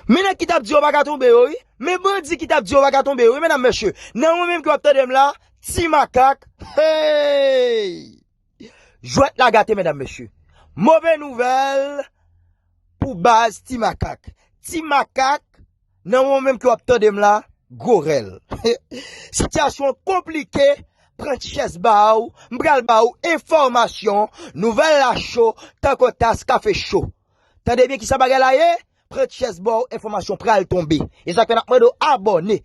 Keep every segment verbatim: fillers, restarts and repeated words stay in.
Men nèg ki t ap di yo pa ka tonbe yo, wi. Men bandi ki t ap di yo pa ka tonbe yo, wi, medam, mesye. Nan moman menm ke w ap tande m la, Ti Makak, hey! Jwèt la gate, medam, mesye. Move nouvèl pou baz Ti Makak. Ti Makak, nan moman menm ke w ap tande m la, gwo rèl. Sitiyasyon konplike, pran ti chèz ba w, m pral ba w enfòmasyon, nouvèl la cho, tankou tas kafe cho. Tande byen kisa bagay la ye? Pran ti chèz ba w, enfòmasyon pral tonbe. E sa k fè n ap mande w abòne.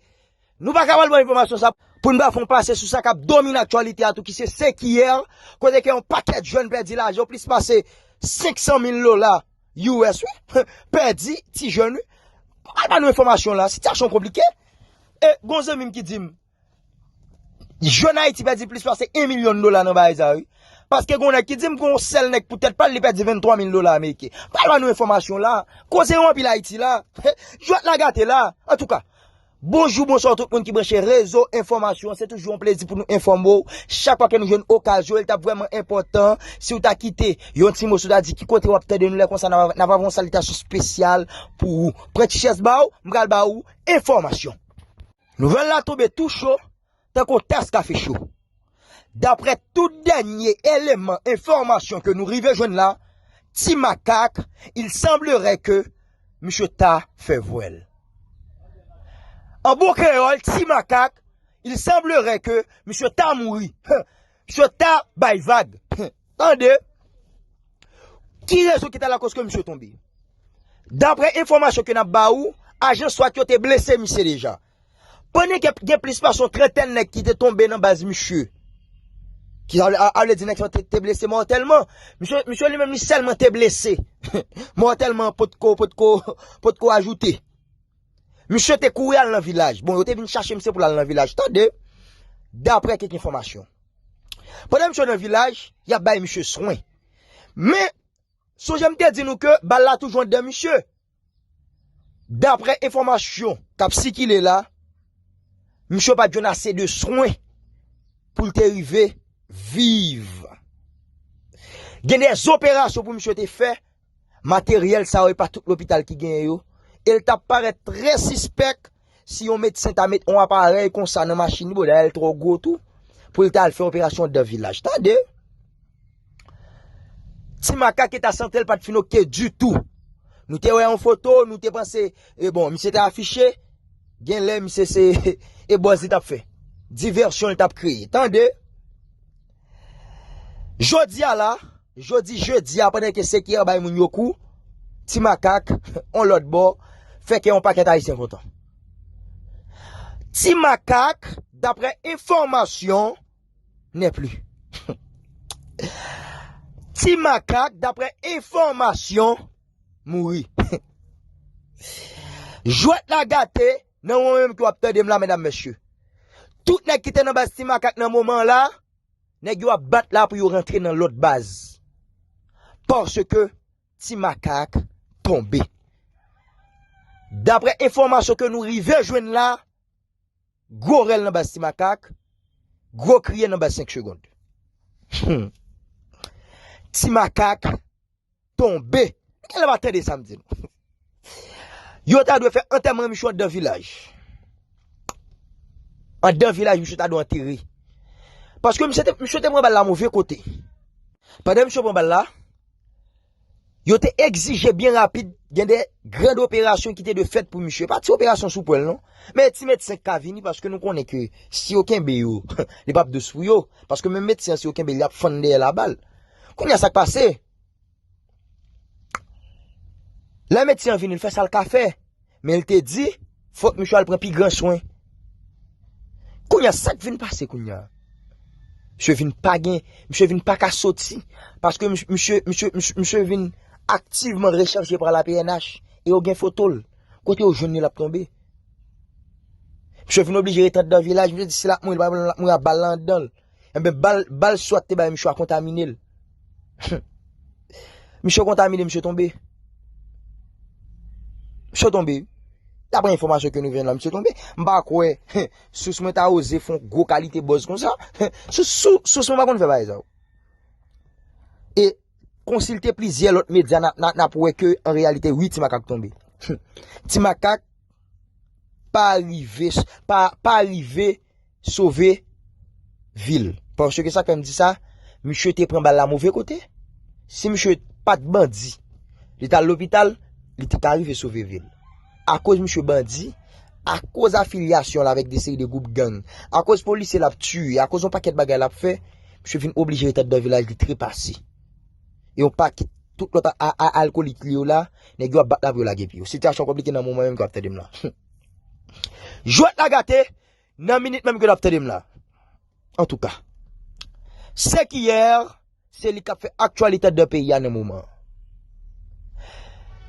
Nou pa ka pral ban enfòmasyon sa pou n pa fè yon pase sou sa k ap domine aktyalite a tou, ki se Sekiyè, kote ke yon pakèt jèn pèdi lajan, plis pase senk san mil dola U S, wi. Pèdi, ti jèn, wi. Al ban nou enfòmasyon la, sitiyasyon konplike. E gon zanmi m ki di m, jèn Ayiti pèdi plis pase yon milyon dola nan bagay sa, wi. Paske gon nèg ki di m gon sèl nèg pou tèt pa l, li pèdi venntwa mil dola ameriken. Pral ban nou enfòmasyon la. Koze yo anpil Ayiti la. Jwèt la gate la. Antouka, bonjou, bonswa tout moun ki branche Rezo Enfòmasyon. Se toujou yon plezi pou nou enfòme w. Chak fwa ke nou jwenn okazyon, e l t ap vrèman enpòtan si w ta kite yon ti mo, si w ta di ki kote w ap tande nou lè konsa, n ap, n ap avè yon salitasyon espesyal pou ou. Pran ti chèz ba w, m pral ba ou enfòmasyon. Nouvèl la tonbe tou cho, tankou tas kafe cho. Daprè tout dènye eleman enfòmasyon ke nou rive jwenn la, Ti Makak, il semblerait que misye ta fè vwèl. An bon kreyòl, Ti Makak, il semblerait que misye ta mouri. Misye ta bay vag. Tande, ki rezon ki ta lakòz ke misye tonbe? Daprè enfòmasyon ke n ap ba ou, ajan swat yo te blese misye deja. Pandan ke gen plis pase yon trantèn nèg ki te tonbe nan baz misye, ki a, a, a vle di nèg sa te, te blese mòtèlman. Misye, misye li menm li sèlman te blese mòtèlman, potko, potko, potko ajoute. Misye te kouri al nan vilaj. Bon, yo te vin chache misye pou l al nan vilaj. Tande, daprè kèk enfòmasyon. Pandan misye nan vilaj, y ap bay misye swen. Men, sonje m te di nou ke bal la toujou anndan misye. Daprè enfòmasyon k ap sikile la, misye pa t jwenn ase de swen pou l te rive viv. Gen de operasyon pou misye te fè, materyèl sa yo, e pa tout lopital ki genyen yo. E l t ap parèt trè sispèk si yon medsen ta met yon aparèy konsa nan machin li, bon, dayè l twò gwo tou, pou l ta al fè operasyon anndan vilaj. Tande! Ti Makak eta sante l pa t fin oke ditou. Nou te wè yon foto, nou te panse, e bon, misye te afiche, gen lè misye se, e buzz li t ap fè. Divèsyon li t ap kreye. Tande! Jodi a la, jodi jedi a, pandan ke Sekiyè bay moun yo kou, Ti Makak, on lòt bò, fè kè yon pakèt Ayisyen kontan. Ti Makak, daprè enfòmasyon, n'est plus. Ti Makak, daprè enfòmasyon, mouri. Jwèt la gate, nan moman menm ke w ap tande m la, medam, mesye. Tout nèg ki te nan baz Ti Makak nan moman la, nèg yo ap bat la pou yo rantre nan lòt baz. Paske Ti Makak tonbe. Daprè enfòmasyon ke nou rive jwenn la, gwo rèl nan baz Ti Makak, gwo kriye nan baz senk segonn. Hmm. Ti Makak tonbe. Genlè pa tande sa m di nou. Yo ta dwe fè antèman misye anndan vilaj. Anndan vilaj, misye ta dwe antere. Paske misye te, misye te pran bal la move kote. Pandan misye pran bal la, yo te egzije byen rapid, gen de grand operasyon ki te dwe fèt pou misye. Pa ti operasyon sou pwèl, non. Men ti medsen ka vini, paske nou konnen ke si yo kenbe yo, li p ap dous pou yo. Paske menm medsen an, si yo kenbe l, y ap fann dèyè l a bal. Kounye a, sa k pase? Lè medsen an vini, l fè sa l ka fè. Men l te di, fòk misye al pran pi gran swen. Kounye a, sa k vin pase kounye a? Misye vin pa gen, misye vin pa ka soti. Paske mis-, misye, misye, misye, misye vin aktivman rechèche pa la P N H. E yo gen foto l. Kote yo jwenn li l ap tonbe? Misye vin oblije ret anndan vilaj. Misye di si l ap mouri, li pa pral mouri a bal la anndan l. Enben, bal, bal swat te bay misye a kontamine l. Misye kontamine, misye tonbe. Misye tonbe. Daprè enfòmasyon ke nou jwenn la, misye tonbe. M pa kwè sous mwen ta oze fè yon gwo kalite buzz konsa. Sous, sous, sous mwen pa konn fè bagay sa yo. E konsilte plizyè lòt medya, n a, n a, n ap wè ke an reyalite, wi, Ti Makak tonbe. Ti Makak pa rive, pa, pa rive sove vi l. Paske sa k fè m di sa, misye te pran bal la move kote. Si misye pa t bandi, li t al lopital, li te ka rive sove vi l. Akoz misye bandi, akoz afilyasyon l avèk de seri de gwoup gang, akoz polisye l ap tiye, akoz yon pakèt bagay l ap fè, misye vin oblije ret anndan vilaj li trepase. E yon pakèt tout lòt a, a, a, alkolik li yo la, nèg yo ap bat la pou yo lage pye yo. Sitiyasyon konplike nan moman menm ke w ap tande m la. Jwèt la gate, nan minit menm ke w ap tande m la. Antouka, Sekiyè, se li k ap fè aktyalite anndan peyi a nan moman an.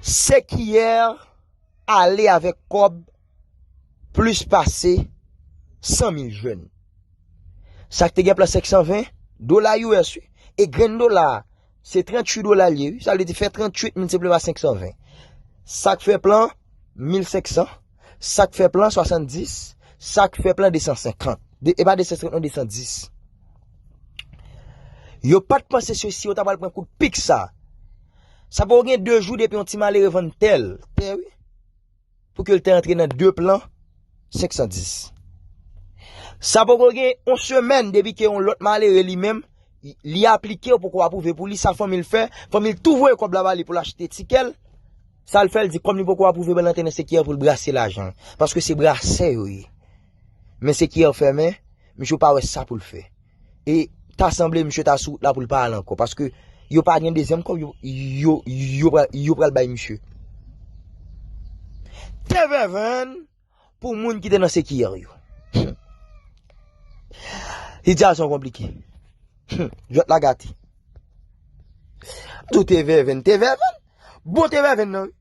Sekiyè ale avèk kòb plis pase san mil jèn. Sa k te gen plan senk san ven dola U S, wi. E grenn dola a, se tranntuit dola l ye, wi. Sa vle di fè tranntuit miltipliye pa senk san ven. Sa k fè plan mil senk san, sa k fè plan swasanndis, sa k fè plan de san senkant. De, e pa de san senkant, non, de san dis. Yo pa t panse se si yo ta pral pran kout pik sa. Sa poko gen de jou depi yon ti malere vann tè l, tè, wi, pou ke l te antre nan de plan senk san dis. Sa poko gen yon semèn depi ke yon lòt malere li menm, li aplike, yo poko apwouve pou li, sa fanmi l fè, fanmi l tou voye kòb la ba li pou l achte tikè l. Sa l fè, l di kòm li poko apwouve, ban l antre nan Sekiyè pou l brase lajan. Paske se brasè yo ye. Men Sekiyè fèmen, misye pa wè sa pou l fè. E ta sanble misye ta sou wout la pou l pa al ankò, paske yo pa gen dezyèm kòb yo, yo, yo pral, yo pral bay misye. T V N pou moun ki te nan Sekiyè yo. Sitiyasyon konplike. Jwèt la gate. Tou T V N, T V N. Bon T V N nan, wi.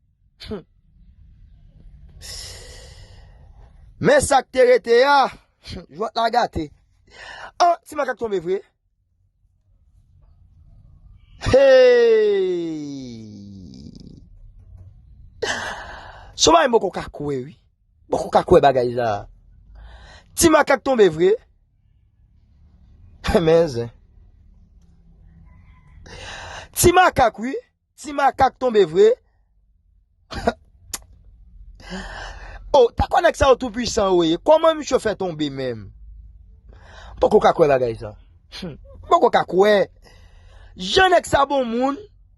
Men sa k te rete a, jwèt la gate. An, Ti Makak tonbe vre. Hey! Son bagay m poko ka kwè, wi. M poko ka kwè bagay sa. Ti Makak tonbe vre. Men zen. Ti Makak, wi. Ti Makak tonbe vre. Oh, ta kwè nèg sa yo tou pwisan yo ye. Kòman misye fè tonbe menm? M poko ka kwè bagay sa. Hmm. M poko ka kwè. Jan nèg sa bon moun,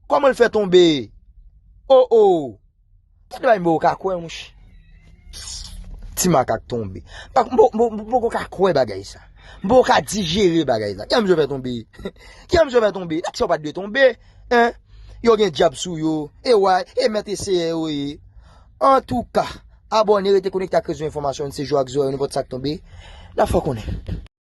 kòman l fè tonbe? Oh, oh. Tande bay m poko ka kwè, mouch. Ti Makak tonbe. M pa, m po-, m po-, m poko ka kwè bagay sa. M poko ka dijere bagay sa. Kijan misye fè tonbe? Kijan misye fè tonbe? Nèg sa yo pa t dwe tonbe. Hein? Yo gen dyab sou yo. E wè, e mèt eseye yo ye. Antouka, abòne, rete konekte ak rezo enfòmasyon, se Jou ak Zòrèy, nenpòt sa k tonbe, n ap fè w konnen.